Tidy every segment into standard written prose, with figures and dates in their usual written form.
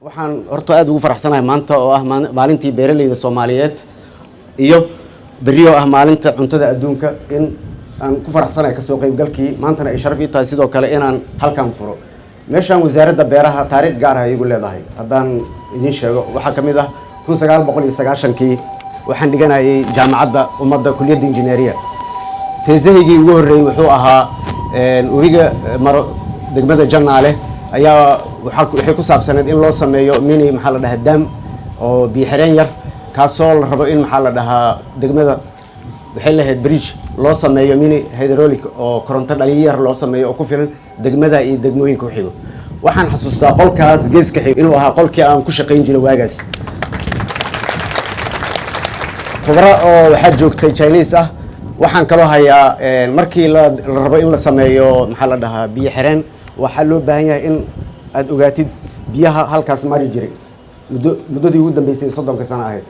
Waxaan horta aad ugu faraxsanahay maanta oo ah maalintii beeraleyda Soomaaliyeed iyo berri oo ah maalinta cuntada adduunka, in aan ku faraxsanahay kasoo qaybgalkii maantana ay sharaf ii tahay sidoo kale inaan halkan furo meeshaan. Wasaaradda beeraha taariikh gaar ah igu leedahay haddaan idiin sheego. Waxaa ka mid ah 1990-kii waxaan dhiganayay Jaamacadda Ummadda, kuliyadda injineeriya. Teesahaygii ugu horreeyey wuxuu ahaa webiga maro degmada Jannaale ayaa waxay ku saabsaneed in loo sameeyo mini, maxaa la dhahaa, dam oo biyo xireen yar, kaasoo la rabo in, maxaa la dhahaa, degmada waxay lahayd bridge loo sameeyo mini hydraulic oo koronto dhaliyo yar loo sameeyo oo ku filan degmada iyo degmooyinka ku xigo. Waxaan xasuustaa qolkaas geeska xigo inuu ahaa qolkii aan ku shaqayn jiray waagaas. Khubro oo waxaa joogtay Chinese ah. Waxaan kaloo hayaa markii la rabo in la sameeyo, maxaa la dhahaa, biyo xireen, waxaa loo baahan yahay in aada ogaatid biyaha halkaas mari jiray muddadii ugu dambeysay 30-ka sano ahayd,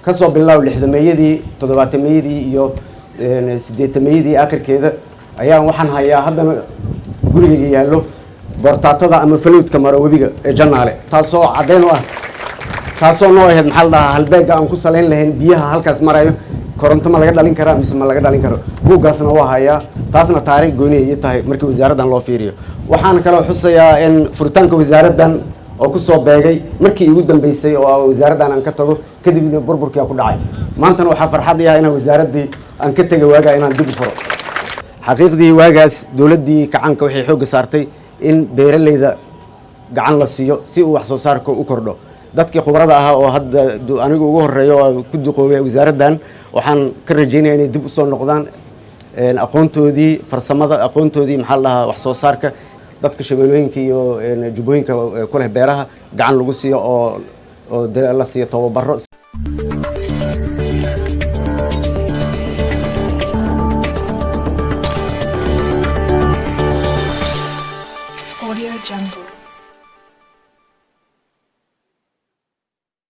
kasoo bilow 60-meeyadii, 70-meeyadii iyo 80-meeyadii akhirkeeda. Ayaan waxaan hayaa haddana gurigayga yaallo boortaatada ama faluudka maro webiga ee Jannaale, taasoo caddeyn u ah, taasoo noo ahayd, maxaa la dhahaa, halbeegga aan ku salayn lahayn biyaha halkaas marayo koronto ma laga dhalin karaa mise ma laga dhalin karo. Buuggaasna waa hayaa, taasna taariikh gooni ay ii tahay markii wasaaraddan loo fiiriyo. Waxaan kaloo xusayaa in furitaanka wasaaraddan oo kusoo beegay markii igu dambeysay oo wasaaraddan aan ka tago, kadibna burburkii ku dhacay. Maantana waxaa farxad ii ah inaan wasaaraddii aan ka tegay waagaa inaan dib u furo. Xaqiiqdii waagaas dowladdii kacanka waxay xoogga saartay in beeraleyda gacan la siiyo si uu wax soo saarka u kordho. Dadkii khubarada ahaa oo hadda anigu ugu horeeyo oo ku duqoobay wasaaraddan, waxaan ka rajeynaya inay dib usoo noqdaan aqoontoodii farsamada, aqoontoodii, maxaa la dhahaa, wax soo saarka. Dadka shabeellooyinka iyo jubbooyinka ku leh beeraha gacan lagu siiyo oo dee la siiyo tababaro. Audio Jungle.